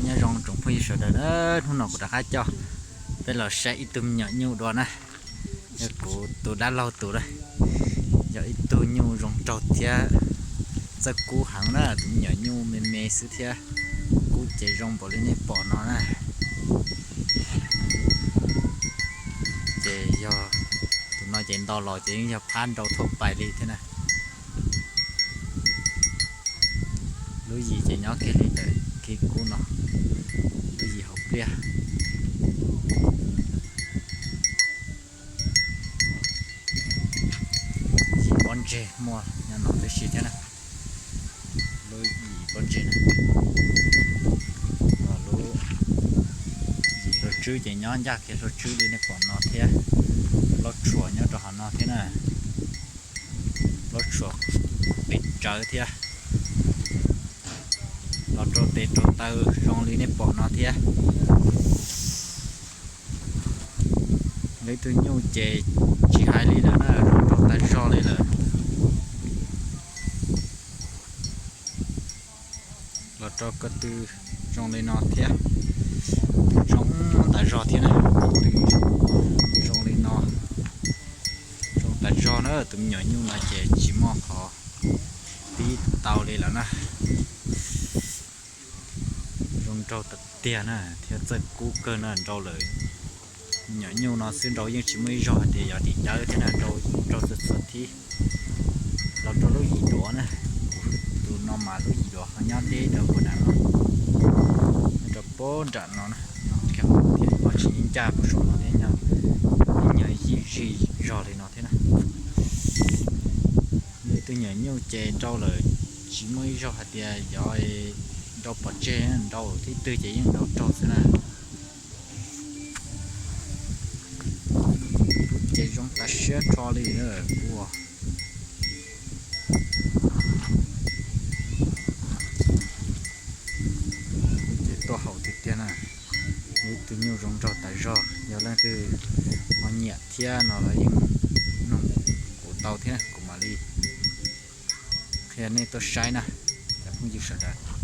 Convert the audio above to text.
Nyob zoo tsoom phooj ywg sawv daws na, hnub no kuv rov qab coj peb los saib ib tug me nyuam nyuj dua na. Yog kuv tus dab laug tus na, yog ib tug nyuj zoo nraug thiab txawj kub heev na, tus me nyuam nyuj me me xwb thiab kub ces zoo npaum li nej pom no na. Ces yog tus no ces nto los ces yeej yog phab nrau thuaj pais li thiab na. Lub yim ces nyob kiag li ntawm kev kub no, lub yim hauv pliaj. Yim pob ntseg muaj nyob no tib si thiab na. Lub yim pob ntseg na, lub yim hlua tswb ces nyob ncaj kiag hlua tswb li nej pom no thiab. Plaub tshuam nyob rau hauv no thiab na, plaub tshuam qis tsawv thiab. Los rau tes rau taw zoo li nej pom no thiab. Lub tug nyuj ces tsis hais li lawm na, zoo nraug tas zog li lawm. Los rau ko tw zoo li no thiab, zoo tas zog thiab na, ko tw zoo li no, zoo tas zog na. Tus me nyuam nyuj no ces tsis muaj qhov pib tau li lawm na. Zoo nraug tiag tiag na thiab txawj kub kawg na, nrau lawm. Me nyuam nyuj no xwb nrau yeej tsis muaj ib zaug hais tias yog tim dawb thiab na, nrau txhua txhua thib. Los rau lub yim duav na, tus no mas lub yim duav ho nyob deb rau puag nram no, nyob rau puag nram no na, thiab ho tsis ncaj puag saum no thiab, nyob ib nyuag zij zog li no thiab na. Lub tus me nyuam nyuj ces nrau lawm tsis muaj ib zaug hais tias yog nrau pov tseg, nrau thib twg ces yeej nrau raug xwb na. Ces zoo tas siab rho li ua ces tuaj haum tiag tiag na. Ib tug nyuj zoo nraug tas zog, yog leej twg ho nyiam thiab no los yeej nug kuv tau thiab kuv mam li qhia nej tuaj saib na, cov phooj ywg sawv daws.